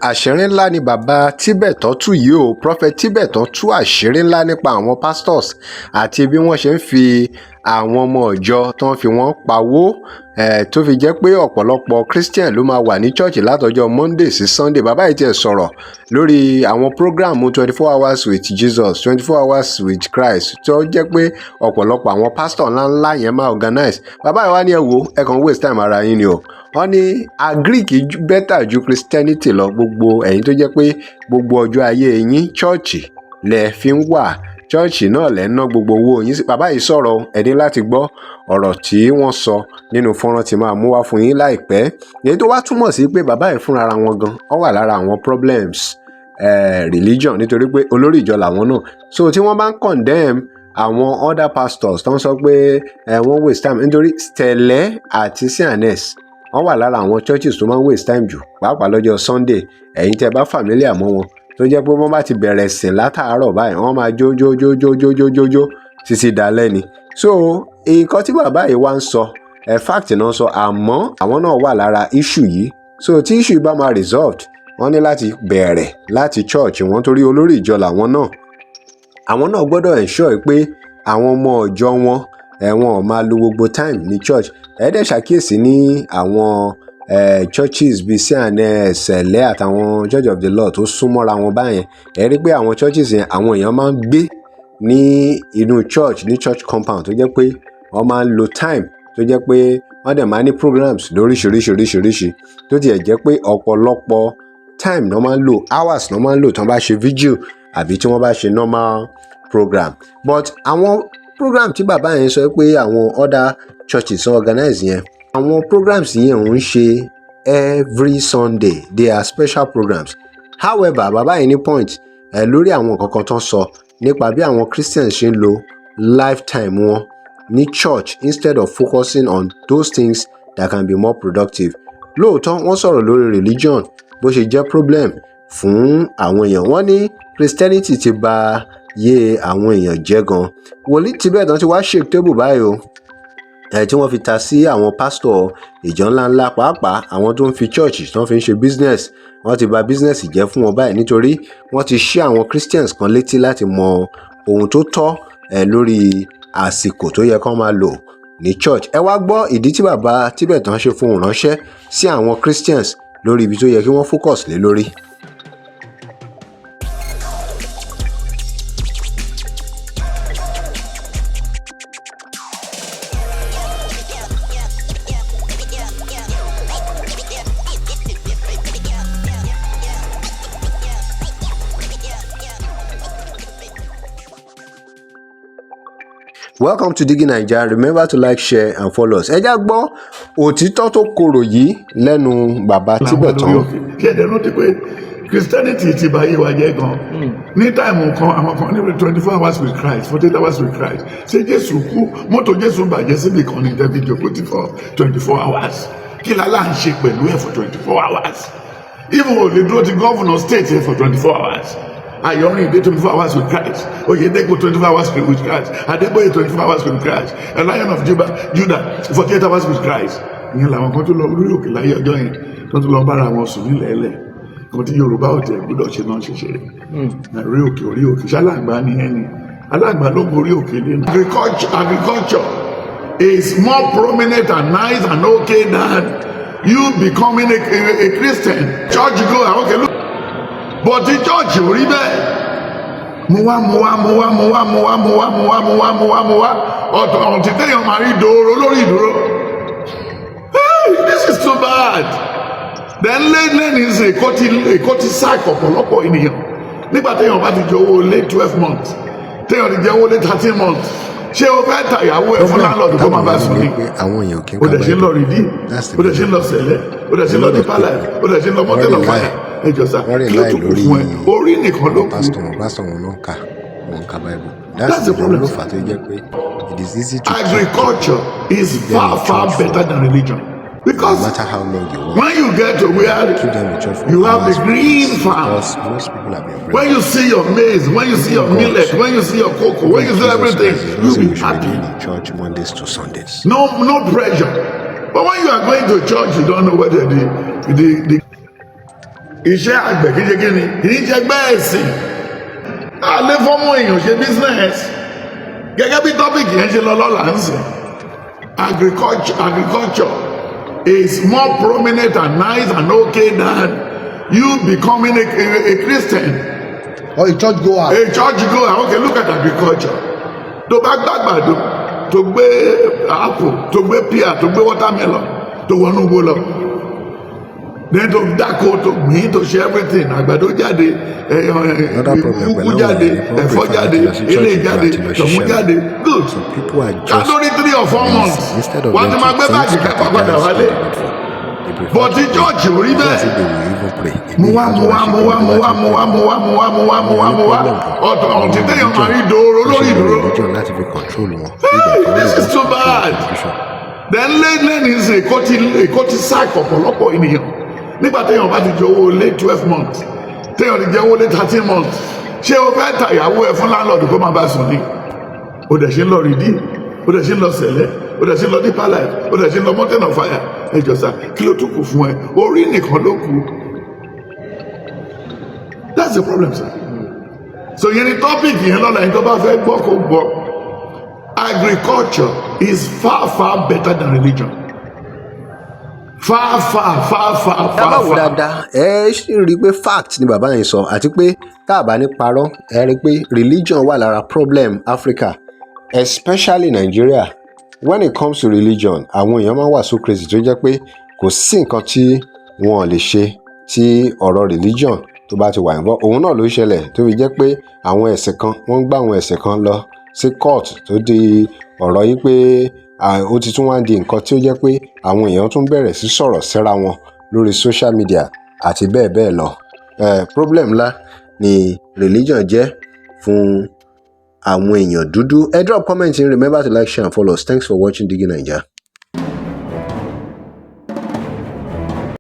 Àṣírí ńlá ni bàbá Tíbẹ̀tán tú yìí o. Prophet Tíbẹ̀tán tú àṣírí ńlá nípa àwọn pastors àti bí wọ́n ṣe ń fi àwọn ọmọ ìjọ tó ń fi wọ́n pawó, tó fi jẹ́ pé ọ̀pọ̀lọpọ̀ Christian ló máa wà ní church látọjọ́ Monday sí Sunday. Bàbá yìí tiẹ̀ sọ̀rọ̀ lórí àwọn program 24 hours with Jesus, 24 hours with Christ, tó jẹ́ pé ọ̀pọ̀lọpọ̀ àwọn pastor ńláńlá yẹn máa organize. Bàbá yìí wá ní, "Ẹ wo, ẹ kàn waste time ara yín ni o." Wọ́n ní agric better ju Christianity lọ. Gbogbo ẹ̀yin tó jẹ́ pé gbogbo ọjọ́ ayé yín, church lẹ fi ń wà, church náà lẹ́ ń ná gbogbo owó yín sí. Bàbá yìí sọ̀rọ̀, ẹ ní láti gbọ́ ọ̀rọ̀ tí wọ́n sọ nínú fọ́nrán tí máa mú wá fún yín láìpẹ́. Èyí tó wá túmọ̀ sí pé bàbá yìí fúnra wọn gan ọ wà lára àwọn problems religion, nítorí pé olórí ìjọ làwọn náà. So tí wọ́n bá ń condemn àwọn other pastors tó ń sọ pé wọ́n waste time, nítorí Cele àti C&S, wọ́n wà lára àwọn churches tó máa ń waste time jù, pàápàá lọ́jọ́ Sunday. Ẹ̀yin tẹ́ bá familiar mọ́ wọn, tó jẹ́ pé wọ́n bá ti bẹ̀rẹ̀ sìn látàárọ̀ báyìí, wọ́n máa jó jó jó jó jó jó jó jó títí dalẹ́ ni. So nǹkan tí bàbá yìí wá ń sọ ẹ, fact náà sọ, àmọ́ àwọn náà wà lára issue yìí. So tí issue yìí bá máa resolved, wọ́n ní láti bẹ̀rẹ̀ láti church wọn, torí olórí ìjọ làwọn náà. Àwọn náà gbọ́dọ̀ ensure pé àwọn ọmọ ìjọ wọn ẹ̀, wọn ò máa lo gbogbo time ní church. Ẹ dẹ̀ ṣàkíyèsí ní àwọn churches bíi C&S, Cele àtàwọn Church of the Lord tó súnmọ́ra wọn báyẹn, ẹ rí pé àwọn churches yẹn, àwọn èèyàn máa ń gbé ní inú church, ní church compound, tó jẹ́ pé wọ́n máa ń lo time, tó jẹ́ pé wọ́n dẹ̀ máa ń ní programs lóríṣiríṣiríṣiríṣi, tó tiẹ̀ jẹ́ pé ọ̀pọ̀lọpọ̀ time náà máa ń lò, hours náà máa ń lò tí wọ́n bá ṣe vigil àbí tí wọ́n bá ṣe normal program. But àwọn program tí bàbá yẹn sọ pé àwọn other churches organize yẹn, àwọn programs yẹn ò ń ṣe every Sunday, they are special programs. However, bàbá yìí ní point lórí àwọn nǹkan kan tó ń sọ nípa bí àwọn Christians ṣe ń lo lifetime wọn ní church instead of focusing on those things that can be more productive. Lóòótọ́, wọ́n sọ̀rọ̀ lórí religion bó ṣe jẹ́ problem fún àwọn èèyàn. Wọ́n ní Christianity ti bà yé àwọn èèyàn jẹ́ gan. Wòlíì Tíbẹ̀tán ti wá shake table báyìí o, tí wọ́n fi ta sí àwọn pásítọ̀ ìjọ ńláńlá, pàápàá àwọn tó ń fi church tó ń fi ń ṣe business. Wọ́n ti bà business jẹ́ fún wọn báyìí, nítorí wọ́n ti ṣí àwọn Christians kan létí láti mọ ohun tó tọ́ lórí àsìkò tó yẹ kán máa lò ní church. Ẹ wá gbọ́ ìdí tí bàbá Tíbẹ̀tán ṣe fohùn ránṣẹ́ sí àwọn Christians lórí ibi tó yẹ kí wọ́n focus lé lórí. Welcome to Digi Naija. Remember to like, share and follow us. Ẹ já gbọ́ òtítọ́ tó korò yìí lẹ́nu bàbá làwọn Tíbẹ̀tán. lórí òkè. Ṣé ẹ̀dẹ̀ rántí pé Christianity ti bà ayé wa jẹ́ gan? Ní time kan, àwọn kan ní 24 hours with Christ, 48 hours with Christ. Ṣé Jésù kú, mọ́tò Jésù bàjẹ́ síbi kan ní tẹ́bí jókòó tí for 24 hours? Kí lálá ń ṣe pẹ̀lú ẹ̀ for 24 hours? Even ò lè dúró ti governor state ẹ̀ for 24 hours. Ayọ̀rìndé, 24 hours with Christ. Oyedepo, 24 hours with Christ. Adébóyè, 24 hours with Christ. A Lion of Judah, 48 hours with Christ. Ìyẹn làwọn kan tó lọ lórí òkè láyé ọjọ́ yẹn, tó tún lọ bára wọn sùn nílẹ̀ ẹlẹ̀ kan tí Yorùbá ò tẹ̀ gbọ́dọ̀ ṣe náà ṣe ṣeré. Orí òkè, orí òkè, ṣáláǹgbá ni ẹni aláǹgbá ló gorí òkè lé. Agriculture is more prominent and nice and okay than you becoming a Christian church goer. Okay, look, but the church ò rí bẹ́ẹ̀. Mo wá, mo wá, mo wá, mo wá, mo wá, mo wá, mo wá, mo wá, mo wá, mo wá ọ̀tọ̀ ọ̀tí téèyàn máa rí dòrò lórí ìdúró. Hey, this is too bad. Then lẹ́yìn sí Èkó ti sack ọ̀pọ̀lọpọ̀ ènìyàn. Nígbà téèyàn bá ti jẹ owó lé 12 months, téèyàn ti jẹ owó lé 13 months, ṣé o fẹ́ ta ìyàwó ẹ̀ fún Problem landlord kó máa táwọn bá èèyàn sùn ní ni? pé àwọn èèyàn kì í O ka dẹ̀ ṣe ń lọ Bible. Redeem, That's the o dẹ̀ ṣe ń lọ problem. Cele, o dẹ̀ ṣe A ń lọ lot of Deeper Life, people o dẹ̀ ṣe ń lọ wọ́n Mountain of rely Fire. Ẹ jọ sá, wọ́n kí ló rely tún kù lórí fún ẹ? Orí nìkan ló àwọn kù. pásítọ̀ wọn. Pásítọ̀ wọn náà ń kà, wọn ń ka Bible. That's That's the the problem. ló fà á tó jẹ́ pé it is easy to keep Agriculture is keep them far in far church better for than religion, no because matter how long you want. when you get to where Keep them in church for you have the hours or green weeks, farm, because most people have been when you brainwashed. see your maize, when you see Even your God, millet, when you see your cocoa, when even you see Jesus everything, Christ did not you say be we should be happy. doing in church Mondays to Sundays. No, no pressure. But when you are going to church, you don't know whether the Iṣẹ́ àgbẹ̀ kì í ṣe kíni, kì í ṣe ẹgbẹ́ ẹ̀sìn. Alẹ́ fọ́mù èèyàn ṣe business gẹ́gẹ́ bí topic yẹn ṣe lọ lọ́la ń sìn. Agriculture is more prominent and nice and okay than you becoming a Christian or a church goer. A church goer. Okay, look at agriculture. Tó bá gbàgbàdo, tó gbé apple, tó gbé pear, tó gbé watermelon, tó wọnú igbó lọ, then tó dáko, tó gbìn, tó ṣe everything, àgbàdo jáde, Another problem úgú pẹ̀lú àwọn jáde, èèyàn ni wọ́n ẹ̀fọ́ prefer jáde, láti lọ sí ilé church ju jáde, àti lọ tọ̀hún ṣiṣẹ́ lọ. jáde. Good. Some people are just Kádórí 3 or 4 lazy. months, Instead of wọ́n ti them máa to gbé think, báàgì kẹ́kọ̀ọ́ padà strategize wálé. for the needful, they prefer But to tí pray. church ò rí It's not bẹ́ẹ̀. as if they will even pray. Mo Èmi wá nǹkan mo tó wá bá ṣe mo pé wá tó mo bá wá ti mo pray wá mo wá mo wá mo wá mo wọn wá ní mo wá problem kan. Ọ̀tọ̀ Àwọn ọ̀tí téèyàn religion máa rí dòrò wọ́n ṣe lórí lo ìdúró. religion láti fi control wọn bí ìgbà Hey, kan lè this is wọ́n too control bad. constitution. Then lẹ́ni ṣe Èkó ti sack ọ̀pọ̀lọpọ̀ ènìyàn. Nígbà téèyàn bá ti jẹ owó lé 12 months, téèyàn ti jẹ owó lé 13 months, ṣé o fẹ́ ta ìyàwó ẹ fún landlord kó má bàa sùn ni? O dẹ̀ ṣe ń lọ Redeem, o dẹ̀ ṣe ń lọ Cele, o dẹ̀ ṣe ń lọ Deeper Life, o dẹ̀ ṣe ń lọ Mountain of Fire. Ẹ jọ sá, kí ló tún kù fún ẹ? Orí nìkan ló kù. That's the problem, sir. So yẹn ni topic yẹn lọ́la. Yẹn tó bá fẹ́ gbọ́, kó gbọ́. Agriculture is far, far better than religion, far, far, far, far, Tá a bá far, wò far. dáadáa, ẹ ṣì rí i pé fact ni bàbá yẹn sọ, àti pé tá a bá ní parọ́, ẹ rí i pé religion wà lára problem Africa, especially Nigeria. When it comes to religion, àwọn èèyàn máa ń wà so crazy tó jẹ́ pé kò sí nǹkan tí wọn ò lè ṣe tí ọ̀rọ̀ religion tó bá ti wà involved. Òun náà ló ṣẹlẹ̀ tó fi jẹ́ pé àwọn ẹ̀sìn kan, wọ́n ń gbá àwọn ẹ̀sìn kan lọ sí court, tó di ọ̀rọ̀ yìí pé ó ti tún wá di nǹkan tí ó jẹ́ pé àwọn èèyàn tún bẹ̀rẹ̀ sí sọ̀rọ̀ síra wọn lórí social media àti bẹ́ẹ̀ bẹ́ẹ̀ lọ. Problem ńlá ni religion jẹ́ fún àwọn èèyàn dúdú. Ẹ drop comment in. Remember to like, share and follow us. Thanks for watching Digi Naija.